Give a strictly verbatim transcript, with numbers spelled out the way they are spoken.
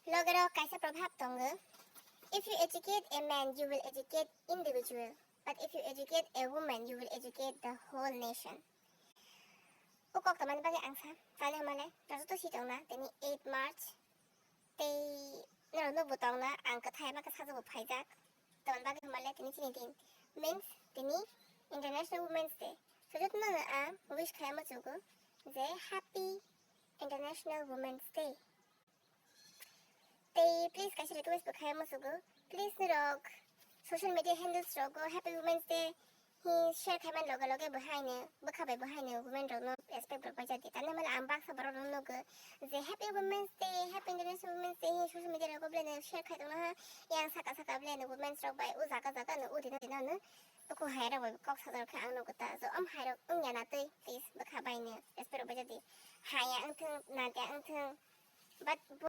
Logerok kaisa probhab tongo. If you educate a man, you will educate individual. But if you educate a woman, you will educate the whole nation. O kok tamani bagwi ang sa, tani hamale, najoto si tongna, tini eight March, tei norok nukbo tongna, ang kwthai ma khe sajabo phaijak. Tamani bagwi hamale, tini chini din, means tini International Women's Day. So jotono ang wish khaima chugo je Happy International Women's Day. Tei please kaisa request bo khai musugo, please norok social media handles rogo Happy Women's Day hi share khaimani loge loge bo haino bwkha bai bo haino women rokno respect rok paijadi. Tani male ang baksa borok rok nugo je Happy Women's Day, Happy International Women's Day hi social media rogo belai no share khai tongno ha, yang saka saka belai no women's rok bai o jaga jaga no o dino dino no toko hai rok bai kok sajak khe ang nugo ta. So om hai rok wngya na twi please bwkha bai no respect rok paijadi. Haya wngthung, nadia wngthung, but